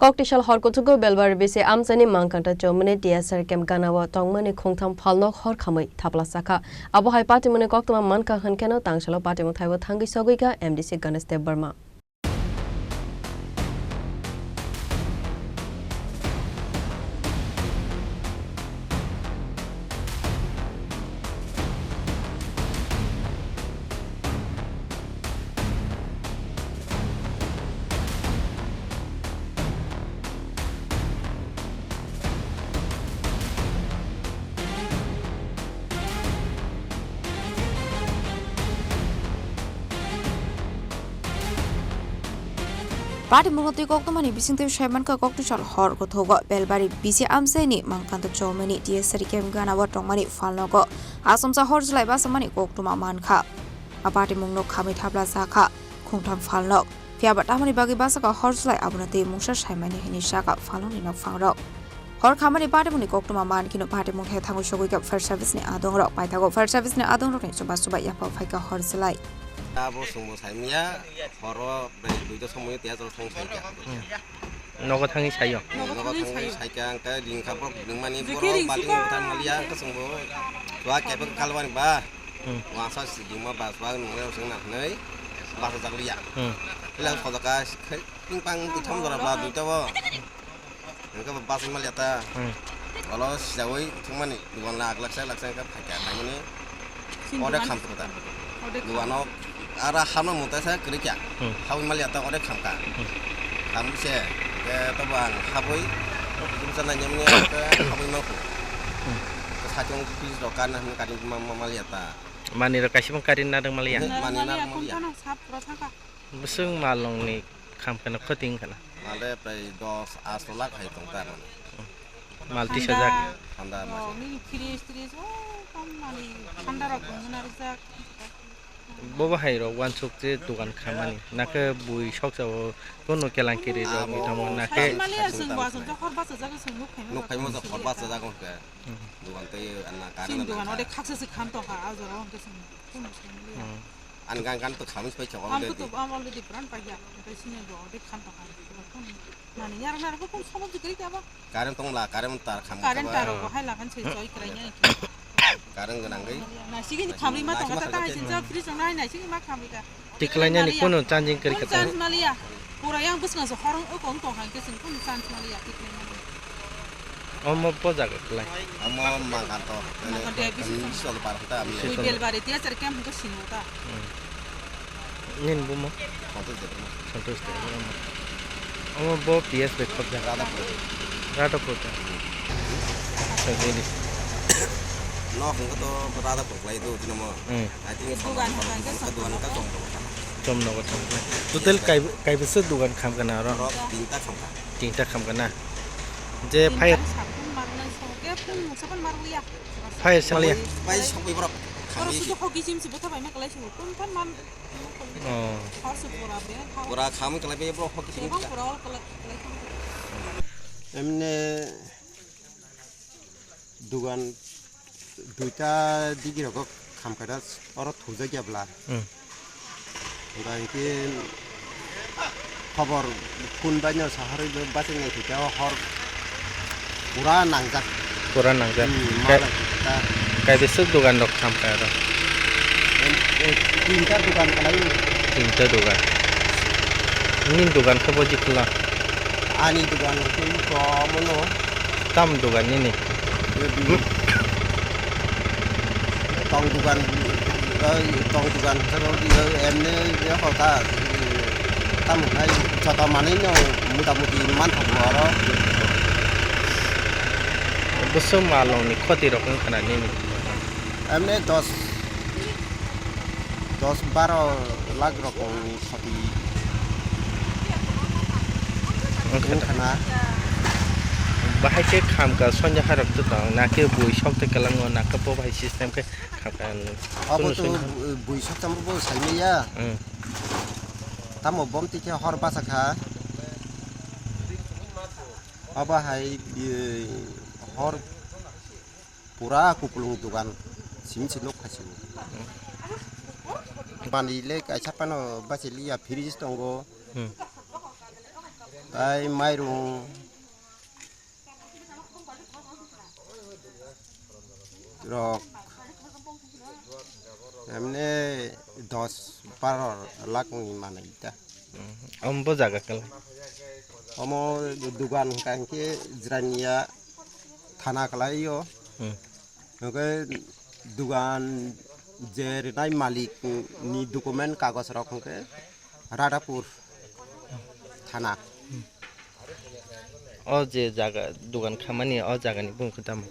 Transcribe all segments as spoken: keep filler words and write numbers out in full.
Koktisal hor kuchugo Belbari bisi amchaini Mangkanta Chowmani T S R camp ganao tongmani khungtham phalnok hor khamwi thapla sakha. Abo hai patimungni koktwma mankha hwnkheno tangsalo patimung thaibo thangwi sogwikha M D C Ganesh Debbarma. Patimungno twi koktwmani bisingtwi saimankha, koktisal hor kuthugo Belbari bisi amchaini Mangkanta Chowmani T S R camp ganao tongmani phalnogo achomsa hor chwlai bachamani koktwma mankha. A patimungno khamwi thapla sakha khungtham phalnok. Phiyaba tamoni bagwi bachakha hor chwlai abono twi mungsa saimani hwnwi sakha phalnokni nokphangrok. Hor khamani patimungni koktwma mankheno patimung khe thangwi sogwikha fire service ni adongrok. Paithago fire service ni adongrokni chuba chuba yapha phaikha hor chwlai. Abo chwngbo saimanya, horo bai duita somoi tei ajol thang saikha. Hmm. Nogo thangwi saio. Nogo thangwi saikha, ang khe ringkha borok ringmani borok bating bwthar maliya, ang khe chwngbo chwla kebeng kalbani ba. Hmm. Wangsa si dingma ba chwla nungnai rok chwng na hwnwi bachajak liya. Hmm. Philang sojaka ping pang twi thom jora ba duita bo. Hwnkhe bo bachai maliya ta. Hmm. Olo sijaui thwngmani dugan la aglak sak lak sak khe phaikha phaimani. Sin order dugan kham thwkha ta. Order kham. Dugan o ara hama mutai sa kwrwi kya. Hmm. Habwi maliya ta order kham kha. Hmm. Kham se ke to bo ang habwi jumsa nai nyamni ke habwi mangkhu. Hmm. Ke sakung pis do kan hwn kari ma ma maliya ta. Mani rok kaisa bang kari nadang maliya. Mani nadang maliya. Nadang maliya. Bwswng malongni kham kheno khoti wngkha na. Male prai dos asto lakh hai tong ta mane. Mal tis hajar. Thanda. Thanda. Oh, masa. Nini fridge, fridge, oh, kam mani thanda rok tong na rijak. Bobo hai rok wansuk je dugan khamani. Nake bui sok jabo kono kelang kiri rok. Abo mithamo nake. Maliya sung ba sung hor basa jaga sung nuk khaima. Nuk khaima hor basa jaga hor ke. Hmm. Dugan tei anna. Sin karan dugan ode khaksa se kham tong kha, a jora hwnkhe sing. Hmm. Ani gan gan to khamwi pai chok. Am already. To am already brand pai ya. Tei sini do ode kham tong kha. Mani yar na ko kun somo jikri kya ba? Current tong la, current tar kham. Current tar ko hai la kan se choi krai ya. Current ganang gai. Na sigi ni khamri ma tong kha ta hai sin ja fridge nang nai na sigi ma khamri ka. Tiklainani kono chanjing kwrwi kha ta. Chance maliya. Pura yang bwskango se horong oko wng tong kha, hwnkhe chwng kono chance maliya tiklainani. Omo bo jaga kwlai. Omo Mangkanta. Mangkanta, eh, bisi. Bisi cholo par kha ta. Bisi cholo. Belbari tiya char kem hwnkhe sino ta. Hmm. Nini bumo? Santosh Debbarma. Santosh Debbarma. Omo bo P S bai khobjak. Radhapur. Radhapur ta. Sajili. Nok hwnkhe to Radhapur kwlai do tini omo. Hmm. I think dugan hwnkhe dugan hwnkhe chomno. Chomno ko chomno. Total kai, kai bwswk dugan kham kana oro? Oro tinta kham kha. Tinta kham kana. Je fire. Tinta sabun marnai soke phun muksa phun marliya. Fire saliya. Pai sokwi borok. Oro khamwi sudu si. Hoki sim si bwtha bai ma kalai si phun phun man. Oh. Hor su pura bre. Pura kham kalai be borok hoki sim. Pura all kalai. Emne. Dugan duita digi rogo khamkha da oro thujak ya bla. Hmm. Ba hwnkhe khobor phone bai no saharwi bachai nai thwikha o hor pura nangjak. Pura nangjak. Hmm, kai-, malak ta. Kai bwswk dugan rok khamkha oro? Em, eh, tinta dugan kalai. Tinta dugan. Nini dugan khe boji khwla? Ani dugan hwnkhe iko omono. Tam dugan nini? Tong dugan, oi, tong dugan, emne, ya, hoda, tam hwnai, joto manwi no, muta muti manthogo oro. Bwswk malongni khoti rok wngkha na nini? Emne dos, dos baro lakh rokni. Khati. Wngkha na. Bahai khe khamkha, sonja harok to tong, na khe bui sok te kwlango, na khe bo bahai system khe khamkha. Abo to bui sok tamo bo saimaya. Hmm. Tamo bom tikhe hor bachakha. Abo hai, eh, hor. Pura kupulung dugan simi se nuk phai sini. Manwi le kaisa phano bachiliya fridge tongo. Hmm. Tai mairung rok emne dos baro lakh ni manai ta. Omo bo jaga kala. Omo dugan hwnkha hinkhe Jirania thana kalai o. Hmm. Hwnkhe dugan je rinai malik ni document kagoj rok hwnkhe Radhapur thana. O je jaga dugan khamani o jagani bung khe tamo?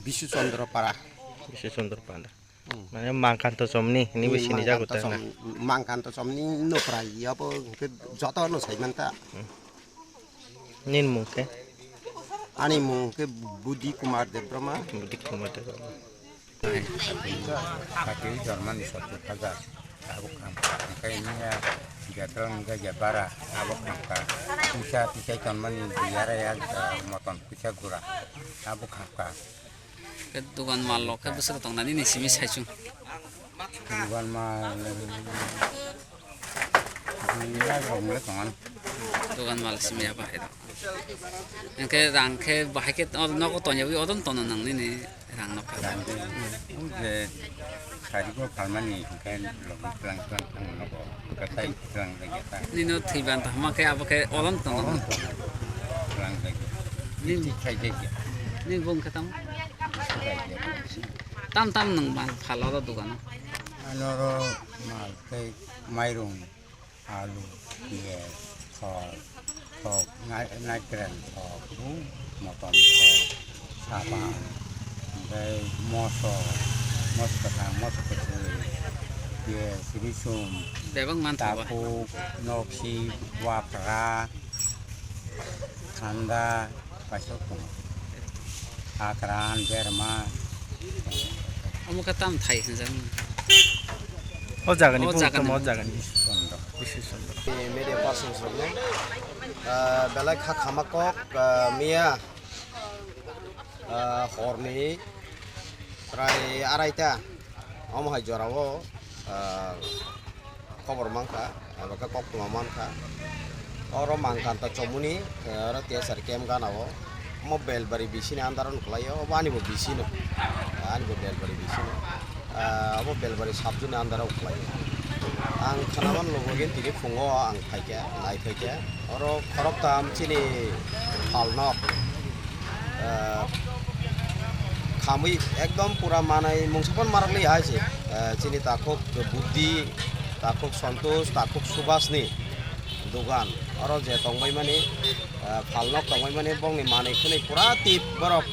Bisu Chandra Para. Bisu Chandra Para. Hmm. Mane Mangkanto Chomni hini bo sini jago ta na. Mangkanto Chomni nokra yabo hwnkhe joto no sai manta. Hmm. Nini mung khe? Ani mung khe Budi Kumar Debbarma. Budi Kumar Debbarma. Kati jormani sottur hajar. Abo kham kha. Hingke niya jatwlang hingke je bara. Abo kham kha. Puisa tisai tonmani diyara ya, eh, moton puisa gura. Abo kham kha. Ke dugan mal lo ke bwswk tong nani ni simi saichung. Dugan mal. Dugan mal simi ya bahai do. Hingke rang khe bahai khe o nogo tongya wi odon tono nang nini rang no kha. Rang khe, hmm, o je sari go phalmani hingke logi tlang tlang tang nogo, hingke tai tlang jagya ta. Nino thwiban ta hama khe abo khe odon tono. Odon tono. Tlang jagya. Nini khai jagya. Nini bung khe tamo? Khai jagya. Tam tam nang mal phalo ro dogano? Ano ro mal tei mairung. Alu, piyaj, thok, thok, nai-, naikren thok, bu motom thok, sapan, hingke moso, moso kwthang, moso kwchwi, piyaj, risum, bebak manthogo. Takhuk, noksi, wapra, thanda, kaisa tongo. Hakran, berma. Omo khe tam thai hwnjak. O jagani, o bumung jagani tamo, o bumung. Jagani. Bishu Chandra. Bishu Chandra. Media persons rokno, ah, belai kha khama kok, ah, miya, ah, horni prai araita. Omo hai jorao, ah, khobor mankha, abo khe koktwma mankha. Oro Mangkanta Chomuni, eh, oro T S R camp gana o. Omo Belbari bisini under o nukhlaio, obo ani bo bisino. Ani bo Belbari bisino. Ah, obo Belbari subjuni under o ukhlaio. Ang khanaman logo gin tini phungo ang phaikha, nai phaikha. Oro khoroktham chini phalnok. Ah, khamwi ekdom pura manai mungsa phano marakli hai se. Ah, chini takhuk Buddhi, takhuk Santosh, takhuk Subhash ni dogan. Oro je tongbai mani, ah, phalnok tongbai mani bongni manwi khwnwi pura tip borok,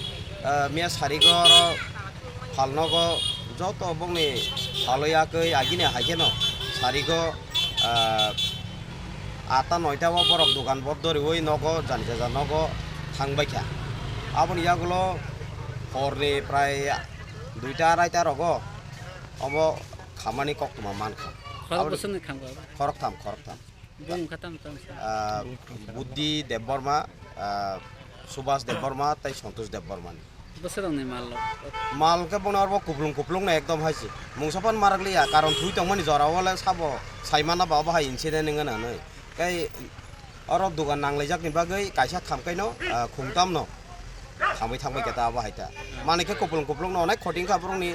ah, miya sarigo oro phalnogo joto bongni phalwi yakwi agini hai kheno sarigo, ah, atta noita o borok dogan bor doriwi nogo jani jaja nogo thangbaikha. Aboni yagulo horni prai duita araita rogo obo khamani koktwma mankha. Khorok bwswkni khamkha abo? Khoroktham, khoroktham. Bung kha tam tam sa? Ah, Buddhi Debbarma, ah, Subhas Debbarma tei Santosh Debbarmani. Bwswk rokni mal rok? Mal khe bono oro kuplung kuplung no ekdom hai se. Mungsa phano marakliya, karon thwi tongmani jora o le sabo sai mana ba obo hai incident wngna hinwi. Tei oro dogan nanglaijak ni bagwi kaisa khamkai no, ah, khungtam no khamwi thangbai khe ta obo hai ta. Manwi khe kuplung kuplung no onek khoting kha borok ni,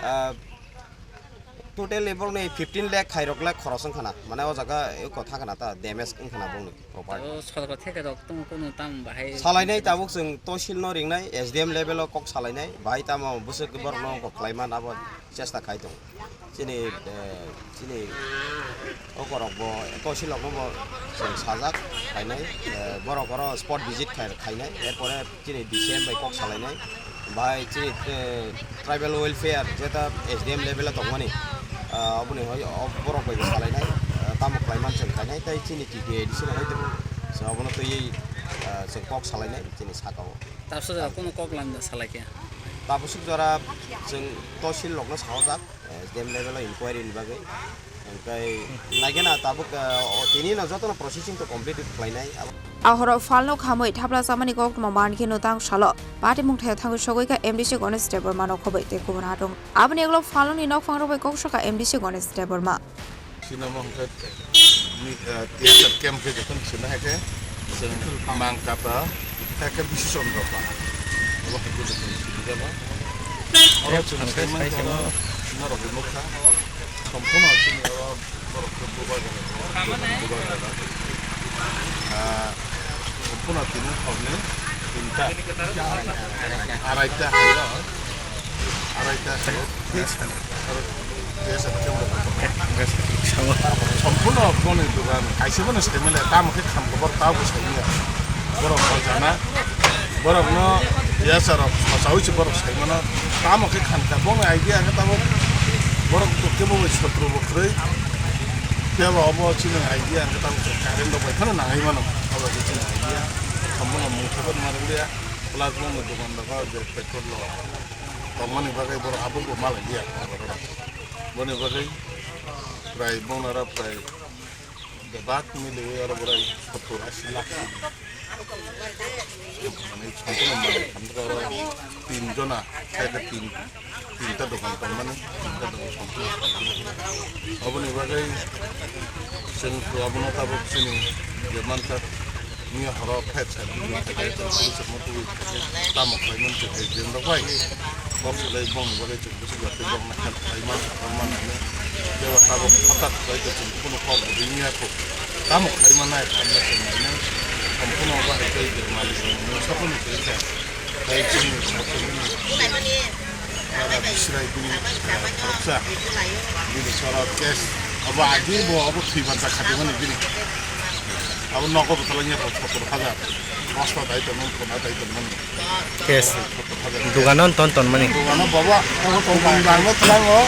ah, Totally borokni fifteen lakh khairok le khoros wngkhana, mane o jaga eko thangkhana ta damage wngkhana bongni property. Abo sorkar theke rok tong kunu tam bahai. Salainai tabuk chwng tosil no ringnai, S D M level o kok salainai, bahai tamo bwswk borok no kok khlaiman abo chesta khai tongo. Chini, eh, chini okorok bo tosil rok no bo chwng sajak khainai, eh, borok oro spot visit khai, khainai, erpore Chini D C M bai kok salainai, bai chini, eh, tribal welfare jeta S D M level o tongmani, ah, oboni hoi, o borok bai bo salainai, ah, tamo khlaiman chwng khainai, tei chini T T A D C no hoi tongo, chwng obono twiwi, ah, chwng kok salainai chini saka o. Tabswk jora kunu kok lamda salai khe? Tabswk jora chwng tosil rokno sahojak. S D M level o inquiry ni bagwi. Hwnkhe naigena tabuk, ah, o tini no jotono processing to complete khlainai. Ahoro phalno khamwi thapla chamani koktwma mankhe no tang salo. Patimung thaya thangwi sogwi kha M D C Ganesh Debbarma no khobwi tei kubun hatung. Aboni ulo phalno ni nokphang rok bai kok sakha M D C Ganesh Debbarma. Sinamo hwnkhe Eh, T S F camp khe jokhon sina hai khe chwng Mangkata hai khe Bisi Chandra pa. Abo hai khe jokhon sini jaba. Oro chwng sai mankha oro norok bo nukha. Somphono chini oro borok khe bubagra, bubagra. Ah, somphono tini hor ni tinta, araita hai o, araita hai o. Somphono boni dogan kaisa bono sai manya, tamo khe kham kobor tabo sai manya. Borok hor jana, borok no yasa rok sawi se borok sai mano. Tamo khe khan ka boni idea khe tamo borok to kebo bai sotro bo kwrwi. Kebo obo chini idea khe tamo current rok bai phano nangwi mano. Obo khe chini idea. Somphono mung khabor ma rwliya. Plus boni dogan rok je petrol rok tongmani bagwi borok abo bo malai liya. Boni bagwi prai bongni oro prai bebak miliwi oro borai sottur asi lakh. Mane somphono malik hamjak oro tin jona, khaikhe tin, tinta dokan tongmani, tinta dokan somphono. Oboni bagwi chwng abono tabuk chini je mankha. Miya horo phet sa bini theke, police mo twi theke, tamo khlai man theke, jeng rok bai. Kok salai bong ni bagwi chwng bwswk ya tei bong na help khlai man, man man ani. Tei wa tabok hota khlai tei chwng kuno kok bo ring ya kho. Tamo khlai man nai khamna chwng nai nai. Somphono bahai tei je malik ni sakni tei kha. Tei chini sakni. Dara Bisrai bini, eh, khoroksa. Bini soro case. Abo agi bo abo thwi banta khatimani bini. Abo nogo bwtala nya bo sottor hajar. Bosta dai tongmani, khona dai tongmani. Case. Sottor hajar. Dugano ton ton mani. Dugano baba, abo tongmani dangno tlango.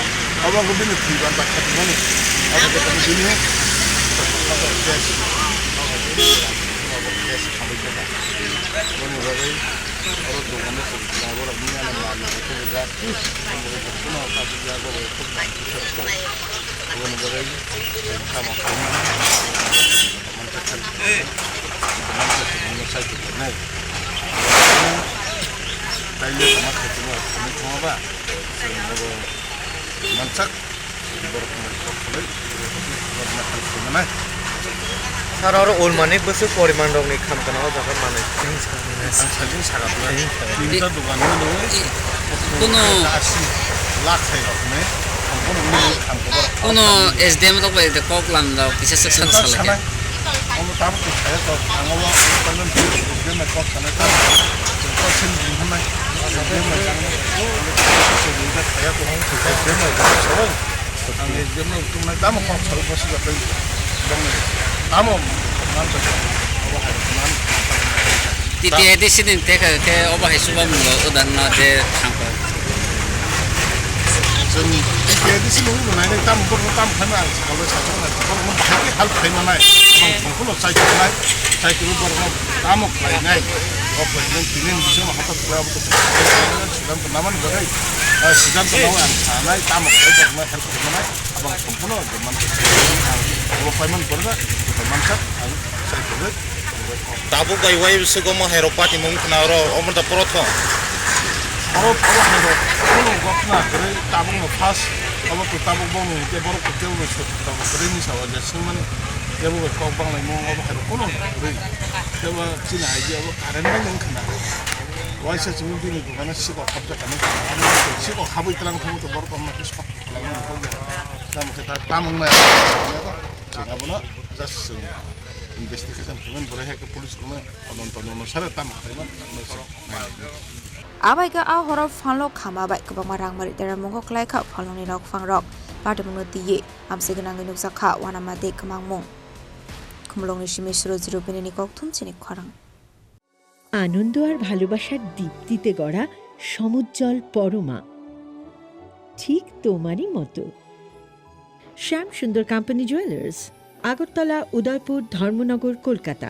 Abo ko bini thwi banta khatimani. Abo ko bini sottor hajar case. Abo case khamwi kha. Boni bagwi oro dugano tong, borok manya no mal no khe rijak. Sir, oro ulmani bwswk poriman rokni khamkana o jaga manwi? Ang sajing sagatna. Tinta dogan no do. Kuno asi lakh hai rok ne. Ang kono mili kham ko bar. Kuno S D M rok bai de kok lam da kisa section salai. Omo tam ko saya to ang omo S D M kok sanai to. Ko sin din hanai. S D M mai jang. S D M mai jang. Ang S D M mai tungnai tamo kok salo bosi jatoi. Tamo man to obo hai man. T T A D C ni tei kha khe obo hai suba mungo udan no je thangkha. Joni T T A D C ni ulo nai nai tamo borok tamo khan ang sakalo sakalo nai borok no bahai help khai manai. Bang thangkulo chai khai nai. Chai khai borok no tamo khai nai. O khai nai tini ni bising hatat khai abo to. Siddhanto namani bagwi, ah, siddhanto nawi ang sanai, tamo khe borokno help khaimani, abang somphono je man, ang abo paiman borok, mansak, ang sai khe. Tabuk bai wai se gomo hai rok party mung khna oro, omo da prothom. Oro, oro hai rok, kono gotna kwrwi, tabuk no first, abo to tabuk bong ni, te borok to tebo bai sot, tabuk kwrwi ni sawa je sengmani, tebo bai kok bang lai mung, abo hai rok kono kwrwi. Tebo chini idea abo current bai nung khna. Waisa chini bini dogano sikok habjakani, sikok habwi tlang thangwi to borok tongma khe sok tlang thangwi. Tamo khe ta tamung nai. Chwng abono just chwng investigation khaimani, borok hai khe police rokno todonto nung sare tamo khaimani. Abaikhe a horo phanlo khama bai kwbangma rangmari deramungo kwlai kha phanlongni rok phangrok. Patimungno twiwi amsai gwnangwi nukjak kha uanama tei kwmangmung. Khumulwngni simi Surojit Rupinini kokthum chini khorang. আনন্দ আর ভালোবাসার দীপ্তিতে গড়া সমুজ্জ্বল পরমা, ঠিক তোমারই মতো। শ্যাম সুন্দর company jewellers, Agartala, উদয়পুর, ধর্মনগর, কলকাতা।